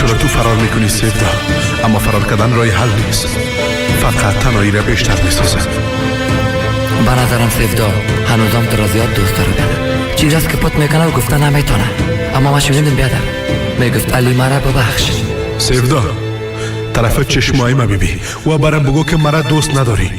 چرا تو فرار میکنی سیفدا؟ اما فرار کردن راه حل نیست، فقط تنهایی را بیشتر میسازه. به نظرم سیفدا هنوزم تو را زیاد دوست داره بیادر. چیز است که پت میکنه و گفته نمیتونه، اما من شنیدم بیادر میگفت علی مرا ببخش. سیفدا طرف چشمای ما ببی و برام بگو که مرا دوست نداری.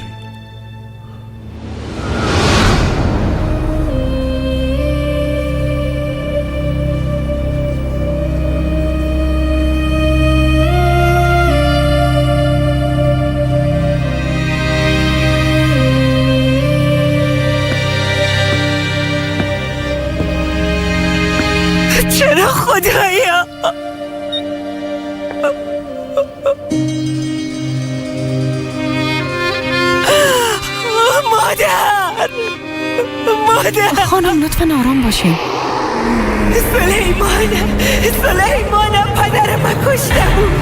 چرا خدایا؟ مادر، مادر. خانم لطفا آرام باشین. سلیمان، سلیمانم پدر من کشته بود.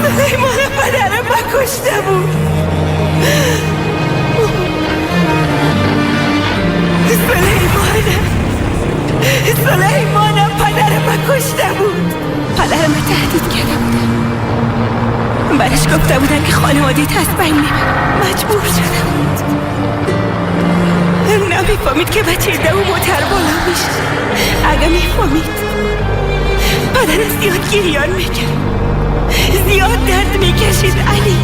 سلیمان پدر من کشته بود. سلیمان، سلیمانم پدر من کشته بود. پدر من تهدید کرده بودم، برش گفته بودن که خانواده از بین میبرم. مجبور شده بود. نمیفهمید که بچه دو موتر بالا میشه. اگه میفهمید پدر زیاد گریان میکرد، زیاد درد میکشید. علی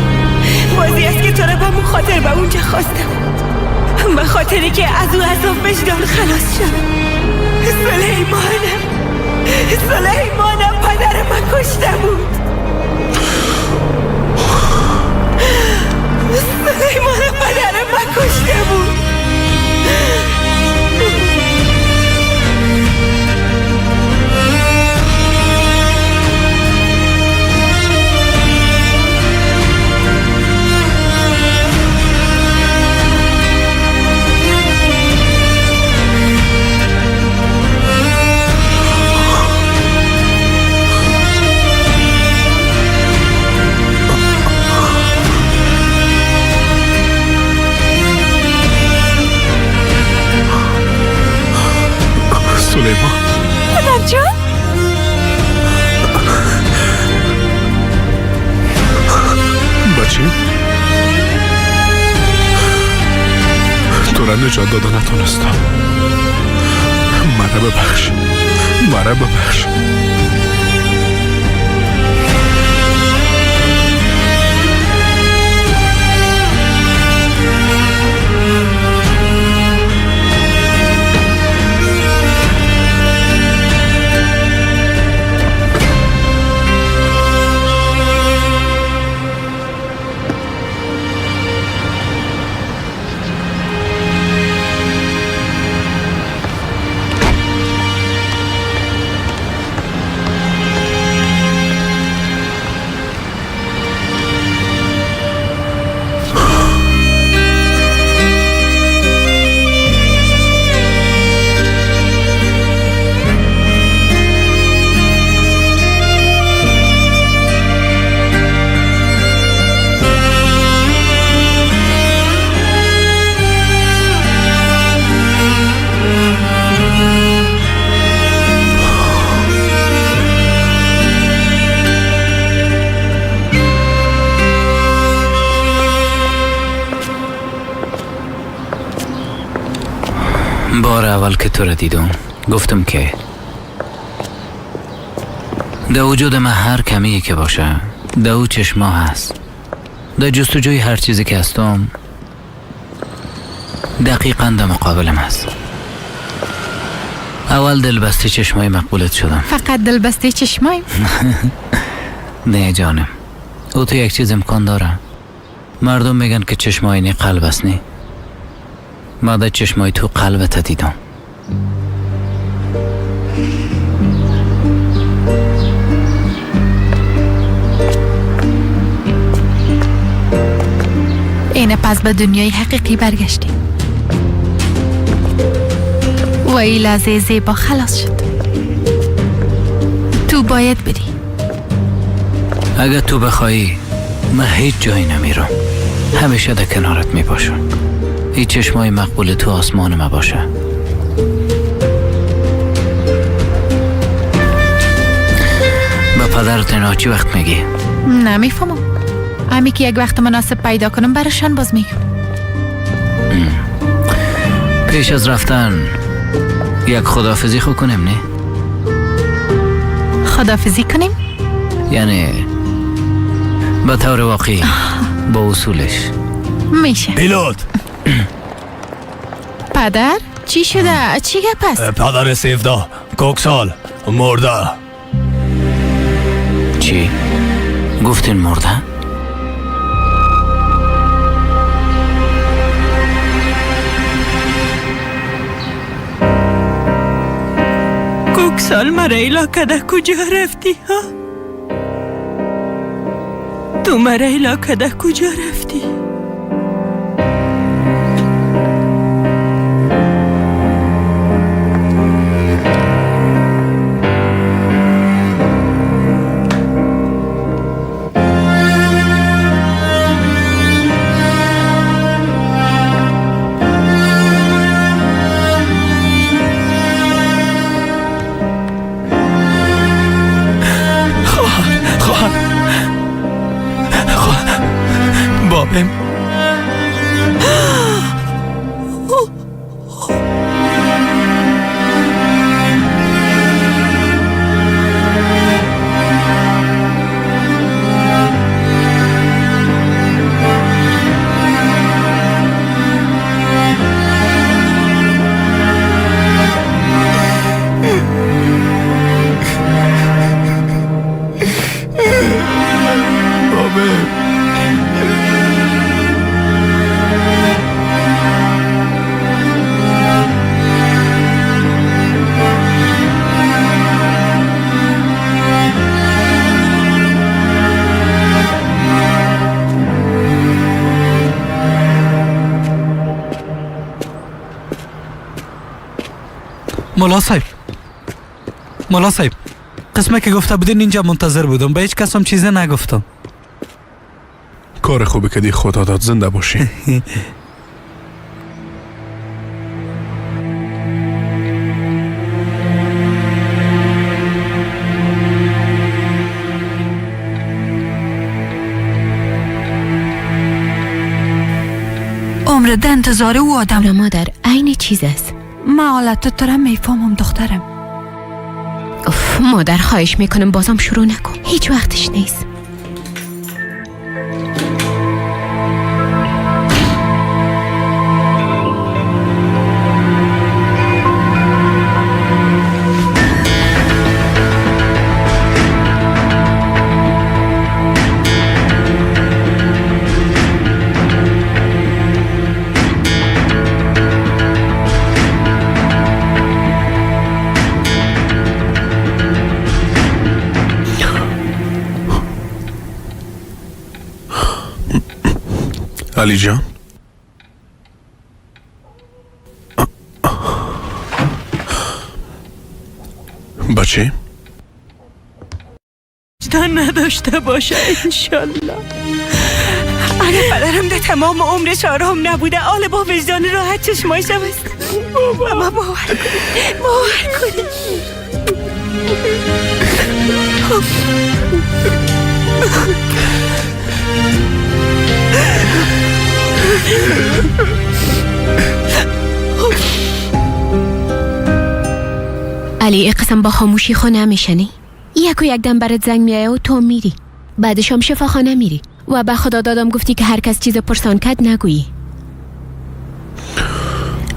بازی است که تو را به مون خاطر به اونجا خواسته بود، به خاطری که از او عذاب وجدان خلاص شد. سلیمانم، سلیمانم پدر من کشته بود. سلیمانم پدر من کشته بود. سلیمان. پدر جان، بچه تو را نجات داده نتونستم. مرا ببخش، مرا ببخش. بار اول که تو را دیدم گفتم که در وجود من هر کمی که باشه در او چشما هست. در جستجوی هر چیزی که هستم دقیقا در مقابلم هست. اول دلبسته چشمای مقبولت شدم. فقط دلبسته چشمای؟ نه جانم، او تو یک چیز امکان داره. مردم میگن که چشمای نی قلب است. نی، ما در چشمای تو قلبت دیدم. اینه پس به دنیای حقیقی برگشتیم و این لحظه زیبا خلاص شد. تو باید بری. اگه تو بخوایی من هیچ جایی نمیرم، همیشه در کنارت میباشم. این چشمای مقبول تو آسمان ما باشه. پدرت اینا چی وقت میگی؟ نمیفهمم. همی که یک وقت مناسب پیدا کنم برشان باز میگم. پیش از رفتن یک خداحافظی خو کنیم، نه؟ خداحافظی کنیم؟ یعنی به طور واقعی با اصولش میشه. پیلوت. پدر چی شده؟ چی گپ است؟ پدر سیفدا کوکسال مرده. چی؟ گفتین مرده؟ کوکسال مرا علاقه کجا رفتی ها؟ تو مرا علاقه کجا رفتی؟ بابم مولا صاحب، مولا صاحب، قسمه که گفته بودین اینجا منتظر بودم، به هیچ کس هم چیزی نگفتم. کار خوبی کردی، خدا داد زنده باشی. عمر ده انتظار او آدم. مادر عین چیز است. من حالت تو را میفهمم دخترم. اوف مادر خواهش میکنم بازم شروع نکن، هیچ وقتش نیست. علی جان، بچه وجدان نداشته باشه انشالله. اگه پدرم در تمام عمرش آرام نبوده، آل با وجدان راحت چشمایش بست. اما باور کنید، باور کنید. علی قسم با خاموشی خو نمیشنی. یک و یک دم برات زنگ میایه و تو میری، بعدش هم شفاخانه میری و به خدا دادم گفتی که هر کس چیز پرسان کد نگویی.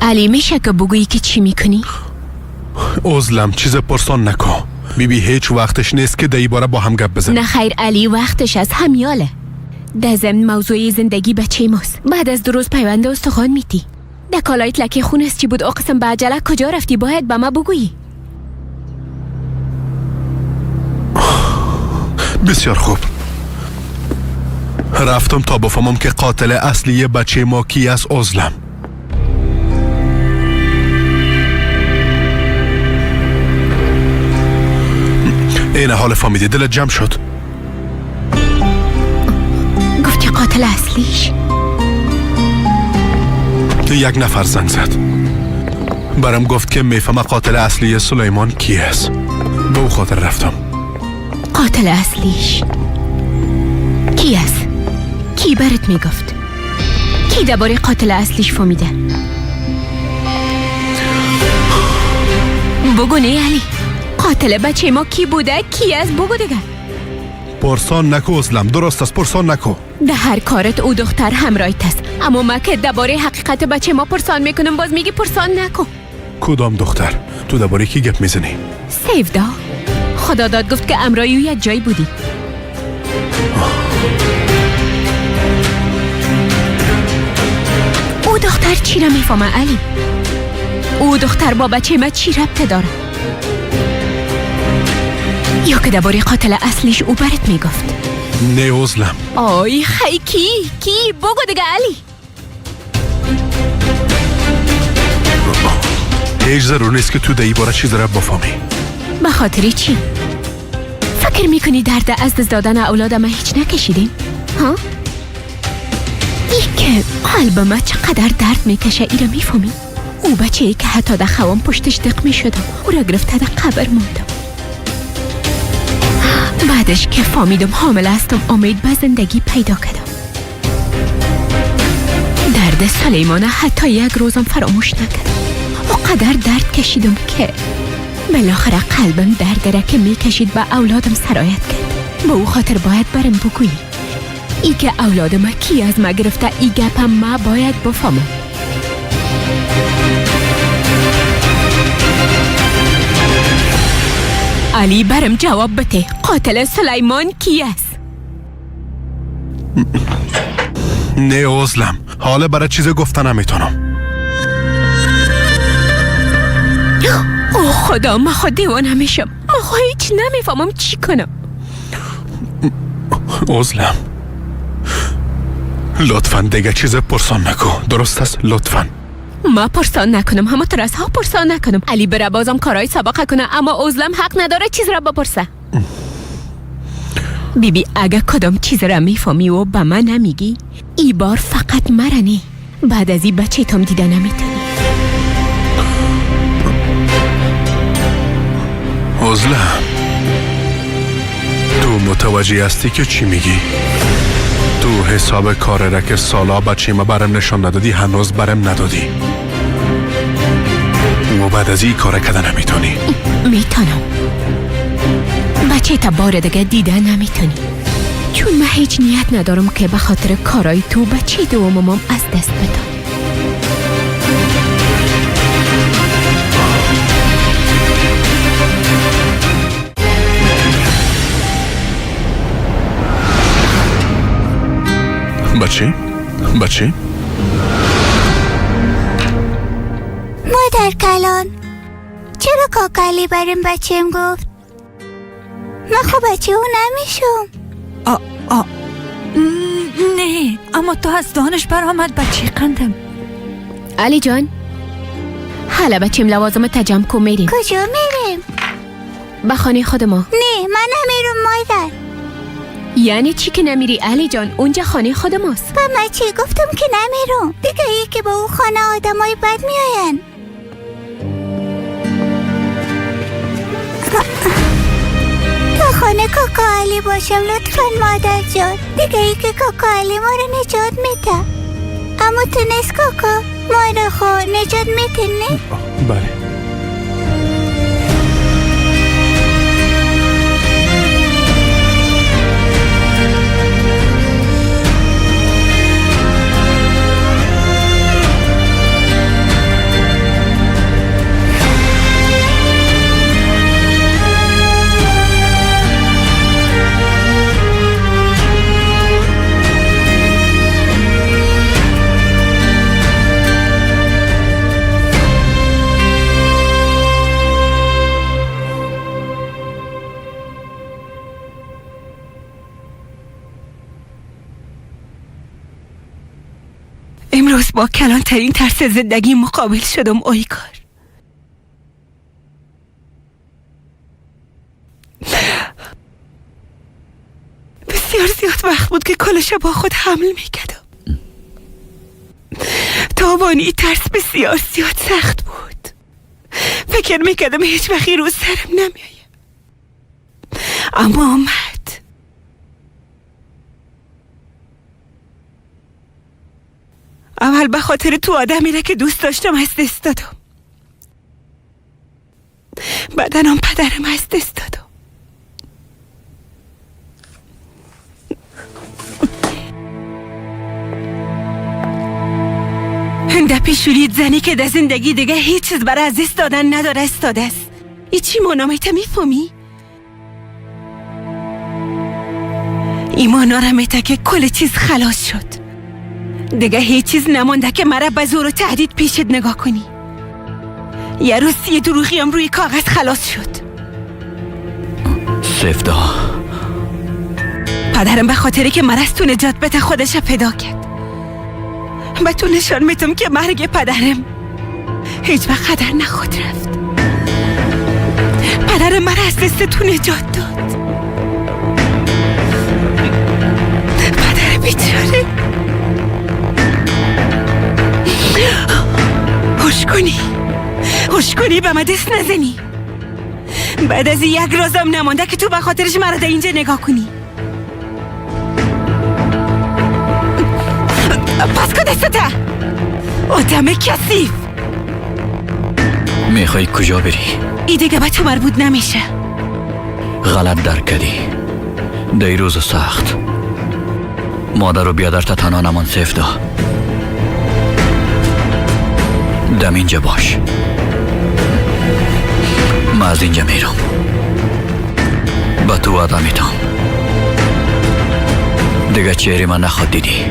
علی میشه که بگویی که چی میکنی؟ عزلم چیز پرسان نکن بیبی، هیچ وقتش نیست که دی باره با هم گپ بزنیم. نه خیر علی، وقتش از همیاله. در ضمن موضوع زندگی بچه ماست. بعد از 2 روز پیوند استخوان میتی. در کالایت لکه خون است. چی بود اقسم به عجله کجا رفتی؟ باید به ما بگویی. بسیار خوب، رفتم تا بفهمم که قاتل اصلی بچه ما کی است. عزلم این حال فهمیدی، دلت جمع شد. گفتی قاتل اصلیش؟ یک نفر زنگ زد برام، گفت که میفهمه قاتل اصلی سلیمان کی است. به او خاطر رفتم. قاتل اصلیش کی است؟ کی برات میگفت؟ کی درباره قاتل اصلیش فهمیده؟ بگو نه علی، قاتل بچه ما کی بوده؟ کی است؟ بگو دیگه. پرسان نکو ازلم، درست است، پرسان نکو. ده هر کارت او دختر همراهیت است، اما ما که درباره حقیقت بچه ما پرسان میکنم باز میگی پرسان نکو. کدام دختر؟ تو درباره کی گپ میزنی؟ سیودا. خدا داد گفت که امرای او یک جای بودی. او دختر چی را میفهمه علی؟ او دختر با بچه ما چی ربطه داره؟ یا که درباره قاتل اصلیش او برات میگفت؟ نه عزلم. آی خی کی؟ کی؟ بگو دیگه علی. هیچ ضرور نیست که تو در این باره چیز را بفهمی. به خاطر چی؟ فکر میکنی درد از دست دادن اولاد ما هیچ نکشیدیم؟ ها؟ ای که قلب ما چقدر درد میکشه ای را میفهمی؟ او بچه ای که حتی در خوام پشتش دق میشدم او را گرفته در قبر موندم. بعدش که فهمیدم حامله هستم امید به زندگی پیدا کردم. درد سلیمان حتی یک روزم فراموش نکردم. قدر درد کشیدم که بالاخره قلبم درد را که میکشید به اولادم سرایت کرد. به او خاطر باید برم بگویی ای که اولاد ما کی از ما گرفته، ای گپم ما باید بفهمم. علی برم جواب بده، قاتل سلیمان کی است؟ نه عزلم، حالا برای چیز گفتن نمیتونم. او خدا، ما خود دیوانه میشم. ما خود هیچ نمیفهمم چی کنم. عزلم لطفا دیگه چیز پرسان نکن، درست است؟ لطفا. ما پرسان نکنم، همه ترس ها پرسان نکنم. علی بره بازم کارهای سابقه کنه، اما عزلم حق نداره چیز را بپرسه. بی بی اگه کدام چیز را میفهمی و به من نمیگی، ای بار فقط مرنی، بعد از این بچه تام دیده نمیتونی. عزلم تو متوجه هستی که چی میگی؟ تو حساب کار را که سالا بچه ما برم نشان ندادی هنوز برم ندادی و بعد از این کار کده نمیتونی. میتونم. بچه تا بار دیگه دیده نمیتونی، چون من هیچ نیت ندارم که به خاطر کارای تو بچه دومم از دست بدم. بچه؟ بچه؟ مادر کلان، چرا کاکالی بریم بچیم گفت؟ من خب بچه او نمیشم. آ نه، اما تو از دانش برآمد بچه قندم. علی جان، حالا بچیم لوازم تجمع کو میریم. کجا میریم؟ به خانه خود ما. نه من نمیرم مادر. یعنی چی که نمیری علی جان؟ اونجا خانه خود ماست. با من چی گفتم که نمیرم؟ دیگه ای که به او خانه آدمای بد میآین. تا خانه کاکا علی باشم لطفا مادر جان. دیگه ای که کاکا علی ما رو نجات میده. اما تو نیست کاکا، ما رو خو نجات میده نه؟ بله. امروز با کلانترین ترس زندگی مقابل شدم اویکار. بسیار زیاد وقت بود که کلش با خود حمل میکردم. تاوانی ترس بسیار زیاد سخت بود. فکر میکردم هیچ وقتی روز سرم نمیآید، اما آمد. اول به خاطر تو آدمی را که دوست داشتم از دست دادم، بعدن هم پدرم از دست دادم. ده پیشولیت زنی که در زندگی دیگه هیچ چیز برای از دست دادن نداره استاده است. ای چی مانامیته میفهمی؟ ایمان میته که کل چیز خلاص شد، دیگه هیچ چیز نمانده که مرا به زور و تهدید پیشت نگاه کنی. یه روز یه دروغیم روی کاغذ خلاص شد. سفدا، پدرم به خاطری که مرا از تو نجات بده خودش فدا کرد. به تو نشان میتم که مرگ پدرم هیچ وقت خطر نخواد رفت. پدرم مرا از دست تو نجات داد. پدر بیچاره. هوش کنی، هوش کنی، به من دست نزنی. بعد از یک روزم نمانده که تو به خاطرش مرا در اینجا نگاه کنی. پس کن دستته، آدم کثیف. میخوای کجا بری؟ ای دیگه به تو مربوط نمیشه. غلط درک کردی. در روز سخت مادر و بیادرت تنها نمان سفدا. دم اینجا باش، من از اینجا میرم. به تو وعده میتم دیگه چهره من نخواد دیدی.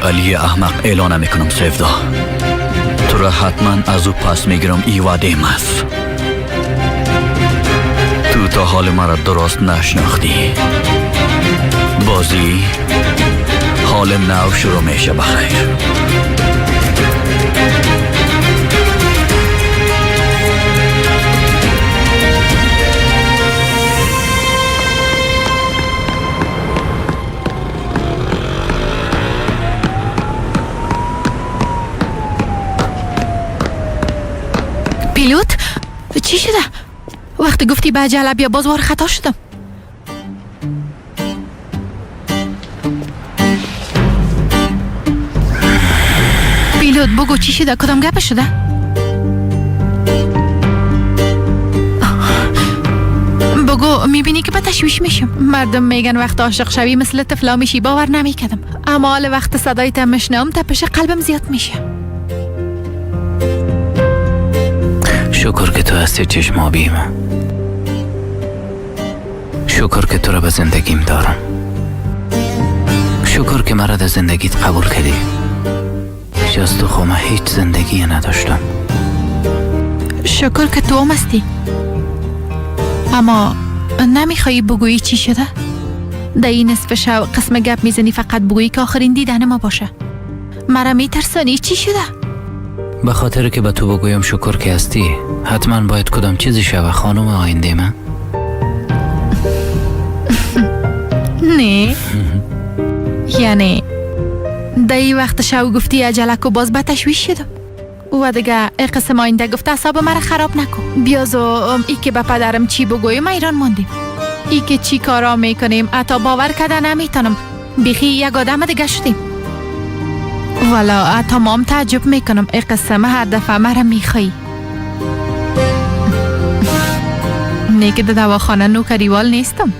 علی احمق اعلان میکنم سفدا، تو را حتما از او پس میگیرم. ای وعده است. تو تا حال مرا درست نشناختی. بازی حال نو شروع میشه. بخیر. پیلوت چی شده؟ وقتی گفتی به عجله بیا باز وار خطا شدم. پیلوت بگو چی شده؟ کدام گپ شده؟ بگو. میبینی که به تشویش میشم. مردم میگن وقت عاشق شوی مثل طفلا میشی، باور نمیکردم. اما حال وقت صدای میشنوم تپش قلبم زیاد میشه. شکر که تو هستی چشم آبی من. شکر که تو را به زندگیم دارم. شکر که مرا در زندگیت قبول کردی. پیش از تو خو من هیچ زندگی نداشتم. شکر که تو هم هستی. اما نمیخوایی بگویی چی شده؟ در این نصف شب قسم گپ میزنی فقط بگویی که آخرین دیدن ما باشه. مرا میترسانی. چی شده؟ به خاطر که به تو بگویم شکر که هستی، حتما باید کدام چیزی شوه خانم آینده من. نه یعنی در این وقت شو گفتی عجله کو، باز به تشویش شدم و دیگه قسم آینده گفته اعصاب مرا خراب نکن. بیاز و ای که به پدرم چی بگویم ایران ماندیم. ای که چی کارا میکنیم حتی باور کده نمیتونم. بیخی یک آدم دیگه شدیم. والا حتی مام تعجب میکنم. ای قسم هر دفعه مرا میخوایی. نه که در دواخانه نوکریوال نیستم.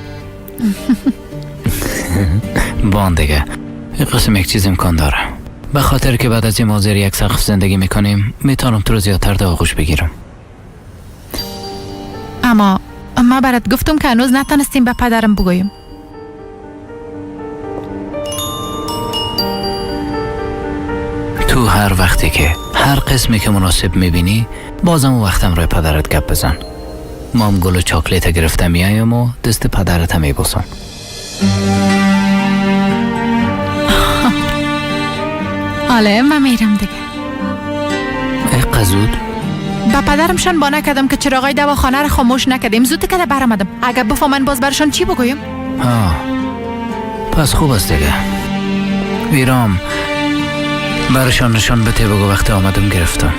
بان دیگه این قسم یک چیز امکان داره. به خاطر که بعد از این ما زیر یک سقف زندگی میکنیم میتونم تو رو زیادتر در آغوش بگیرم. اما ما برات گفتم که هنوز نتونستیم به پدرم بگویم. هر وقتی که هر قسمی که مناسب میبینی بازم وقتم روی پدرت گپ بزن. مام گل و چاکلیت گرفته میایم و دست پدرت هم میبوسم. حالا من میرم دیگه. ای زود؟ با پدرمشان با نکردم که چراغای دواخانه را خاموش نکردیم. زود که برآمدم. اگر بفهمن باز برشان چی بگویم؟ پس خوب است دیگه. ویرام برشان نشان بده بگو وقتی آمدم گرفتم.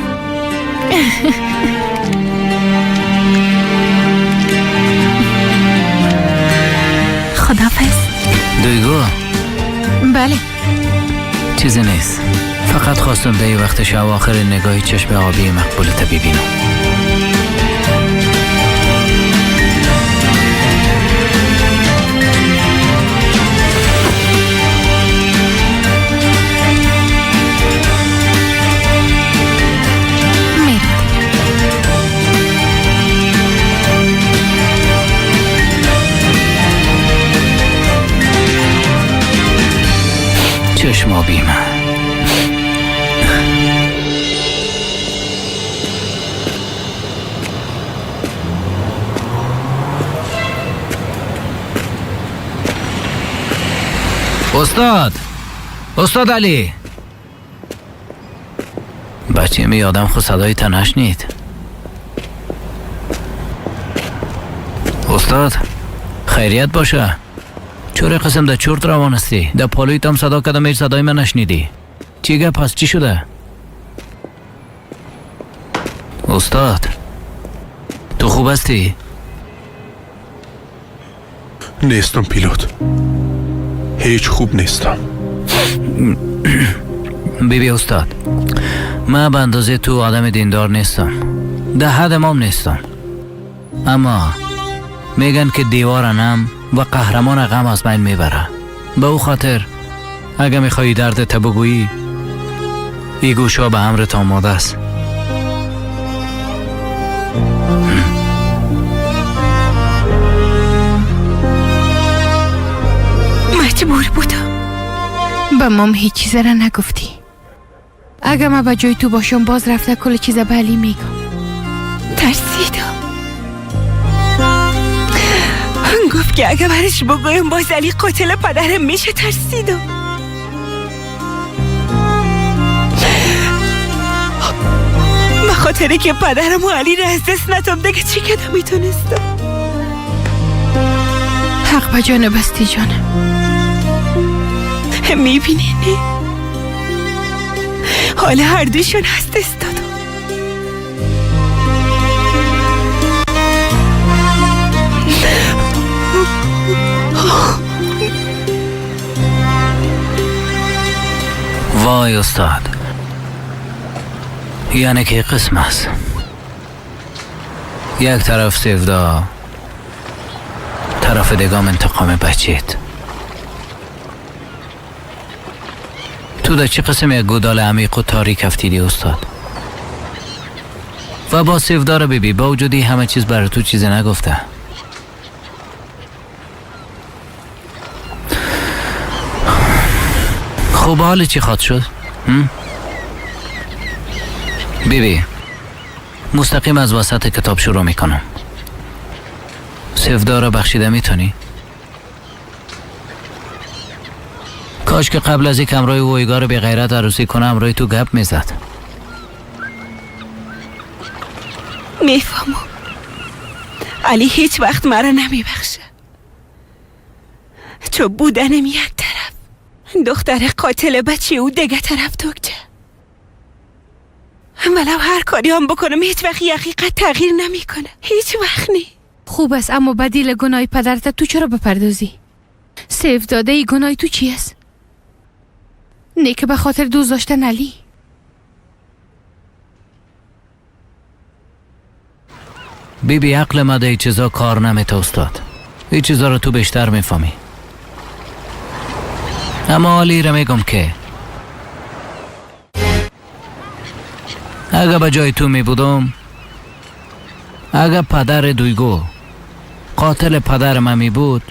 خدافظ. دویگو. بله. چیزی نیست، فقط خواستم در این وقت شب آخر نگاهی چشم آبی مقبولت ببینم. چشم آبی من. استاد، استاد علی. بچه می آدم خود صدای تنش نید. استاد خیریت باشه. چرا قسم در چرت روان هستی؟ در پالوی تام صدا کردم هیچ صدای من نشنیدی. چی گپ پس چی شده؟ استاد تو خوب هستی؟ نیستم پیلوت، هیچ خوب نیستم. بیبی استاد، من به اندازه تو آدم دیندار نیستم، در حد مام نیستم، اما میگن که دیوار نم و قهرمان غم از بین میبره. به او خاطر اگه میخوایی درد بگویی، ای گوشا به امرت آماده است. مجبور بودم. به مام هیچ چیز را نگفتی. اگه من به جای تو باشم باز رفته کل چیز به علی میگم. ترسیدم. گفت که اگه برش بگویم باز علی قاتل پدرم میشه. ترسیدم. به خاطر که پدرم و علی را از دست ندم دیگه چی کردم میتونستم. حق به جان بستی جانم. میبینی نه؟ حالا هر دوشون از دست دادم. وای استاد، یعنی که قسم است. یک طرف سیفدا، طرف دیگه انتقام بچیت. تو در چه قسم یک گودال عمیق و تاریک افتیدی استاد؟ و با سیفدا رو ببی، با وجودی همه چیز برای تو چیزی نگفته. خب حال چی خواد شد؟ بیبی مستقیم از وسط کتاب شروع میکنم. سیفدا را بخشیده میتونی؟ کاش که قبل از یک همراه ویگار بی غیرت عروسی کنه همراه تو گپ میزد. میفهمم علی هیچ وقت مرا نمیبخشه. چون بودنم یک طرف، دختر قاتل بچه او دیگه طرف توکچه. ولو هر کاری هم بکنم هیچ وقت حقیقت تغییر نمیکنه. هیچ وقت نی. خوب است، اما بدیل گناه پدرت تو چرا بپردازی؟ سیف داده ای گناه تو چی است؟ نه که به خاطر دوست داشتن علی. بی بی عقل ما در چیزا کار نمیته استاد. این چیزا رو تو بیشتر میفهمی. اما علی را میگم که اگه به جای تو می بودم، اگه پدر دویگو قاتل پدر من می بود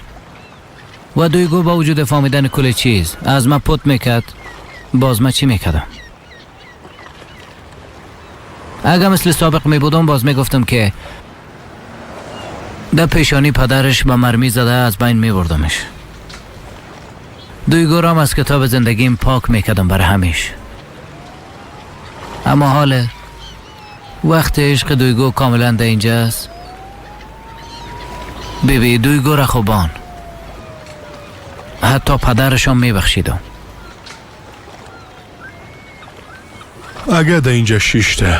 و دویگو با وجود فهمیدن کل چیز از من پت میکرد، باز من چی میکردم؟ اگه مثل سابق می بودم باز می گفتم که در پیشانی پدرش با مرمی زده از بین می بردمش. دویگو رام از کتاب زندگیم پاک می کردم برای همیش. اما حال وقت عشق دویگو کاملا در اینجاست. بیبی دویگو را خوبان حتی پدرشان می بخشیدم. اگه در اینجا شیشته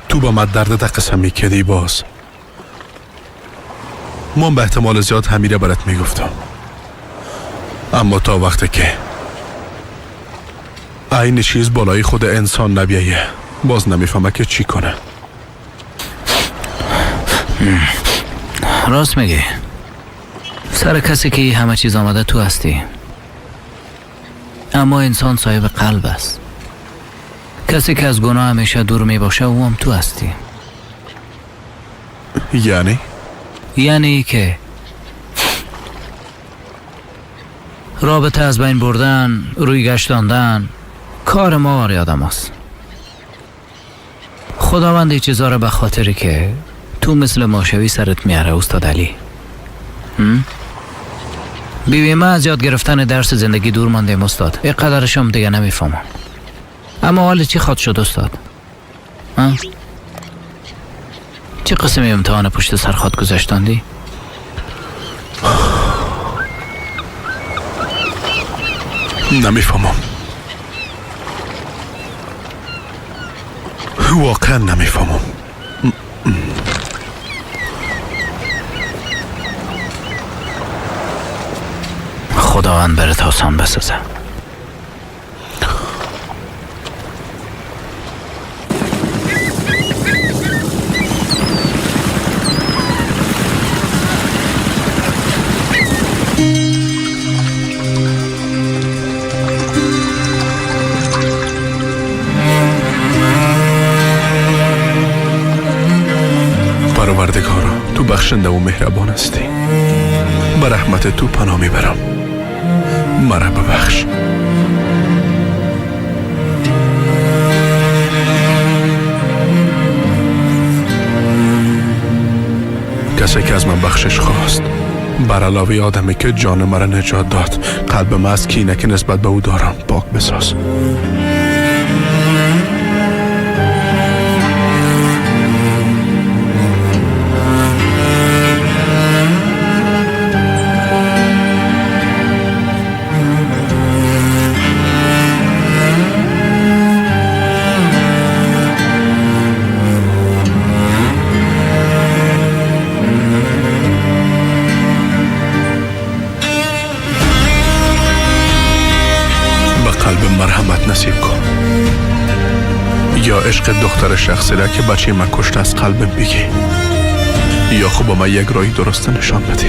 تو با من درد قسم میکردی باز من به احتمال زیاد همیره برات میگفتم. اما تا وقتی که این چیز بالای خود انسان نبیایه باز نمیفهمه که چی کنه. راست میگی. سر کسی که همه چیز آمده تو هستی. اما انسان صاحب قلب است. کسی که از گناه همیشه دور می باشه او هم تو هستی. یعنی؟ یعنی که رابطه از بین بردن، روی گشتاندن کار ما واری آدم هست. خداوند این چیزا را به خاطری که تو مثل ماشوی سرت میاره استاد علی. بیبی ما از یاد گرفتن درس زندگی دور ماندیم استاد. اینقدرش هم دیگه نمیفهمم. اما حال چی خواد شد استاد؟ چه قسمی امتحان پشت سر خواد گذاشتاندی؟ نمیفهمم. واقعا نمیفهمم. خداوند برات آسان بسازه. پروردگارا تو بخشنده و مهربان هستی. به رحمت تو پناه میبرم. مرا ببخش. کسی که از من بخشش خواست بر علاوه آدمی که جان مرا نجات داد قلب من از کینه که نسبت به او دارم پاک بساز. نصیب کن. یا عشق دختر شخصی را که بچه من کشته از قلبم بگی، یا خب با من یک راهی درست نشان بده.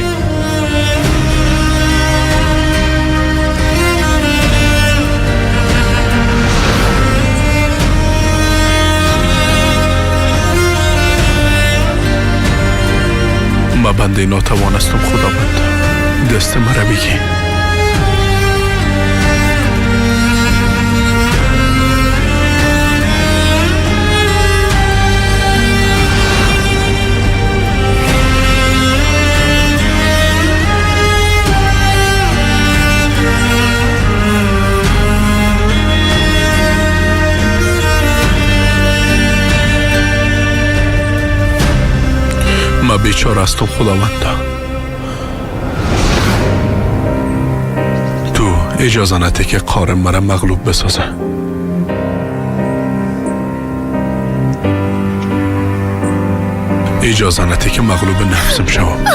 من بنده ناتوان هستم خداوند، دست مرا بگی. من بیچاره هستم خداوندا، تو اجازه نده که قارم مرا مغلوب بسازه. اجازه نده که مغلوب نفسم شوم.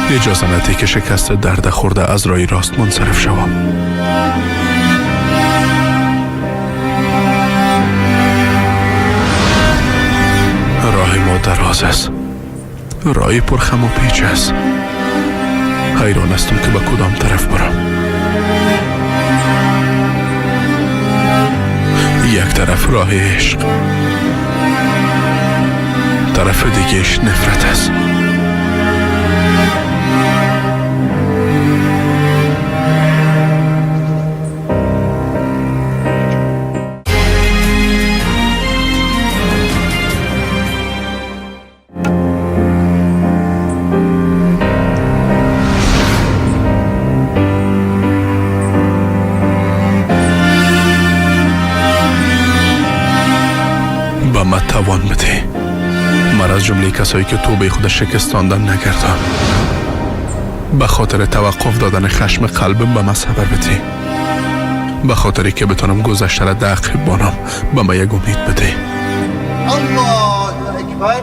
اجازه نده که شکست درد خورده از رای راست منصرف شوم. راه ما دراز است، راهی پرخم و پیچ است. حیران هستم که به کدام طرف برم. یک طرف راه عشق، طرف دیگهش نفرت است. توان بده. مرا از جمله کسایی که توبه خود شکستاندن نگردان. به خاطر توقف دادن خشم قلبم به من صبر بده. به خاطری که بتانم گذشته را در عقب بانم به من یک امید بده. الله اکبر.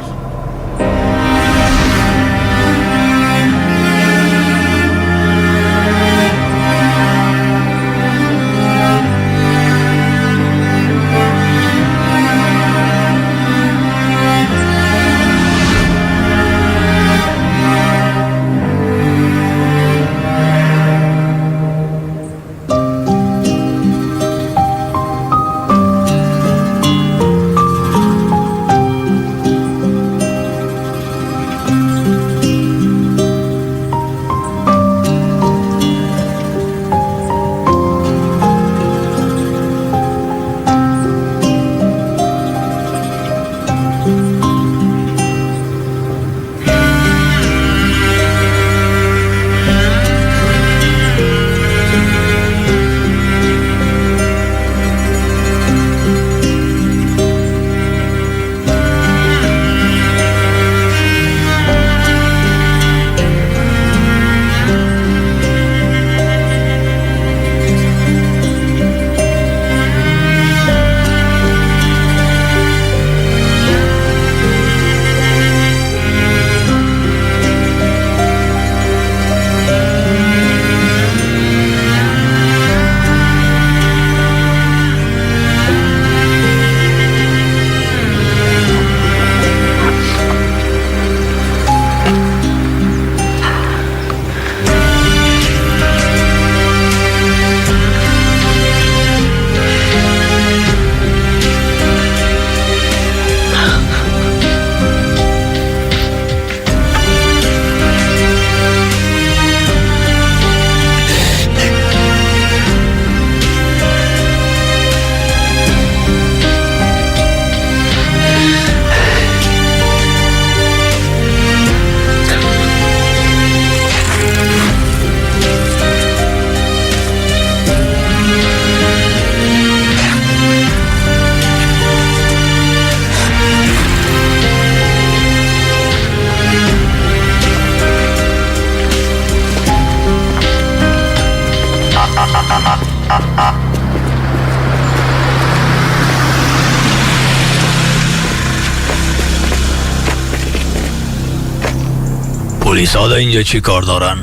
پلیس ها اینجا چی کار دارن؟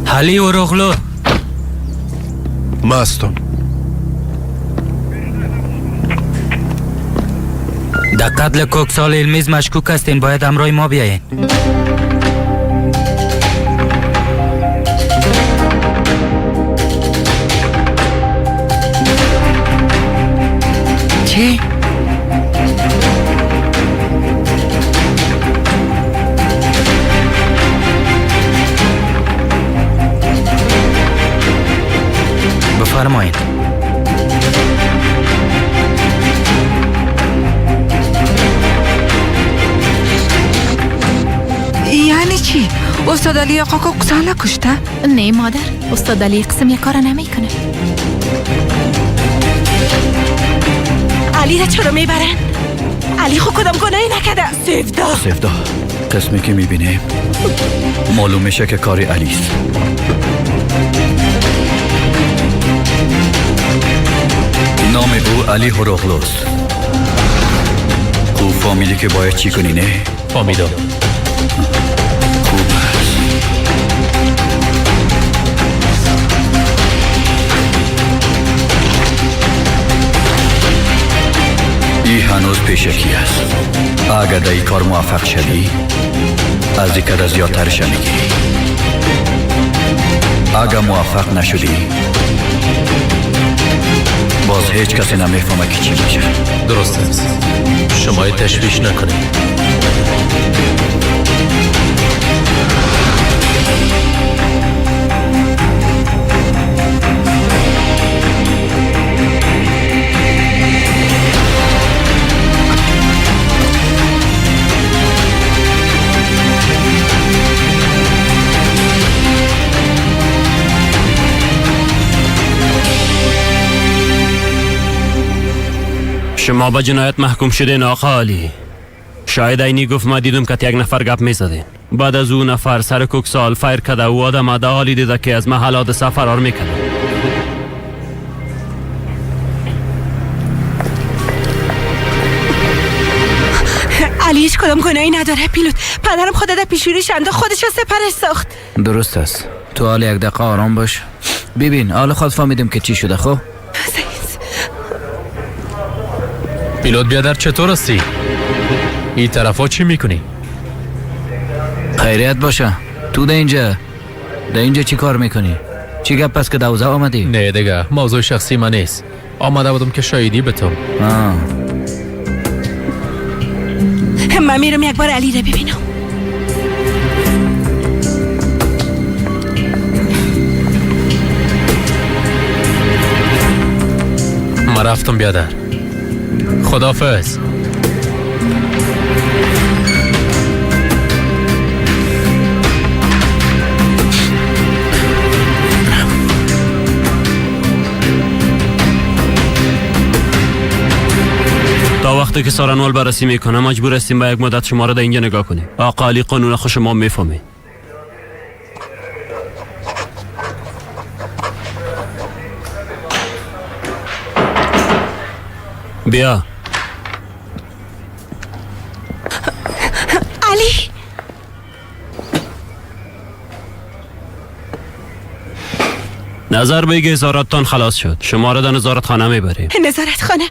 علی اوروغلو. ما هستم. در قتل کوکسال ایلمیز مشکوک هستین، باید همراه ما بیاین. چی؟ بفرمایید. یعنی چی؟ استاد علی آقا کوکساله کشته؟ نه مادر، استاد علی قسم یک کار نمیکنه. علی را چرا میبرن؟ علی خود کدام گناهی نکرده. سفدا سفدا قسمی که میبینیم معلوم میشه که کار علی است. نام او علی هروغلو است. او فامیلی که باید چی کنی نه؟ فامیدا. خوب است. ای هنوز پیشکی است. اگر در این کار موفق شدی از این کده زیادترش میگیری. اگر موفق نشدی باز هیچ کسی نمیفهمه که چی میشه. درست است، شما تشویش نکنید. شما به جنایت محکوم شدین آقا علی. شاید اینی گفت ما دیدم که یک نفر گپ میزدین. بعد از او نفر سر کوکسال فایر کرده و آدم ده حالی دیده که از محل حادثه فرار میکنه. علی هیچ کدام گناهی نداره پیلوت. پدرم خدا در پیشوریش انداخت، خودش سپرش ساخت. درست است، تو حال یک دقیقه آرام باش. ببین حال خود فهمیدیم که چی شده. خب پیلوت بیادر چطور هستی؟ این طرفا چی میکنی؟ خیریت باشه. تو ده اینجا چی کار میکنی؟ چی گپ پس که دوزه آمدی؟ نه دیگه، موضوع شخصی من نیست. آمده بودم که شاهدی بتم. من میرم یک بار علی رو ببینم. من رفتم بیادر. خداحافظ. تا وقتی که سارنوال بررسی میکنه مجبور هستیم با یک مدت شما را در اینجا نگاه کنیم. آقا علی قانون خوش ما میفهمه. بیا علی. نظر به نظارتتان خلاص شد. شما را در نظارت خانه میبریم. نظارت خانه؟ نه،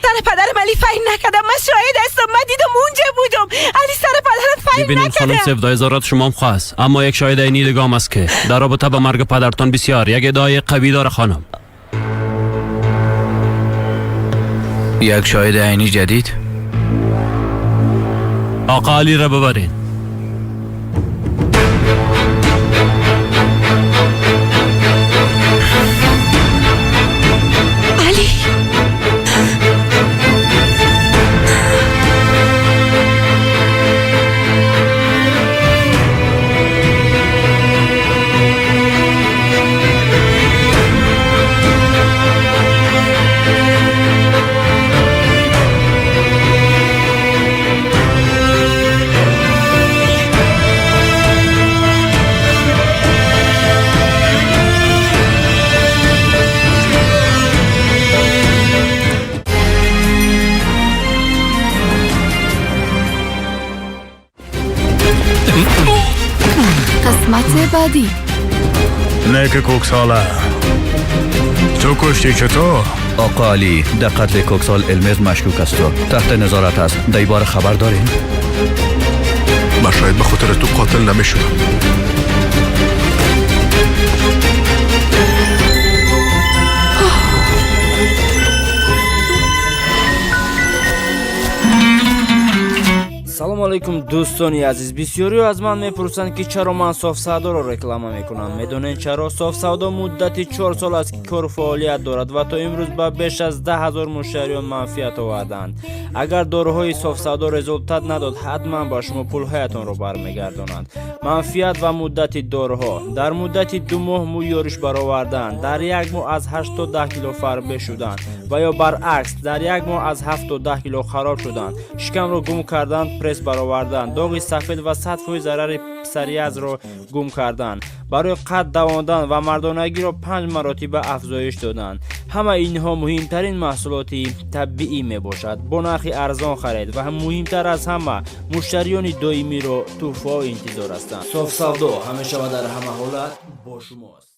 سر پدرم علی فایر نکردم. من شاهد هستم، من دیدم، اونجا بودم. علی سر پدرم فایر نکرده. ببینید خانم سفدای نظارت شما هم خواست، اما یک شاهد عینی دیگه هم است که در رابطه با مرگ پدرتان بسیار یک ادعای قوی داره خانم. یک شاهد عینی جدید؟ آقا علی را ببرین. علی قسمت بعدی. نه که کوکساله تو کشتی چطور؟ آقا علی در قتل کوکسال المز مشکوک است و تحت نظارت است. در بار خبر دارین؟ من شاید به خاطر تو قاتل نمی شدم. سلام علیکم دوستانی عزیز. بسیاری از من میپرسند که چرا من صاف سودا را رکلامه میکنم. میدونین چرا؟ صاف سودا مدت 4 سال است که کار فعالیت دارد و تا امروز به بیش از 10,000 مشتریان منفعت آوردند. اگر داروهای صاف سودا رزولتات نداد حتما با شما پولهایتان را برمیگردانند. منفعت و مدت داروها: در مدت 2 ماه موی برآوردن، در 1 ماه از 8 تا 10 کیلو فربه شدن و یا برعکس در 1 ماه از 7 تا 10 کیلو خراب شدن، شکم را گم کردن، پرس برآوردن، داغ سفید و 100% ضرر پسریاز را گم کردن، برای قد دواندن و مردانگی را 5 مراتب افزایش دادن. همه اینها مهمترین محصولات طبیعی می باشد. با نرخ ارزان خرید و هم مهمتر از همه مشتریان دائمی را تحفه انتظار هستند. صاف سودا همیشه و در همه حالت با شماست.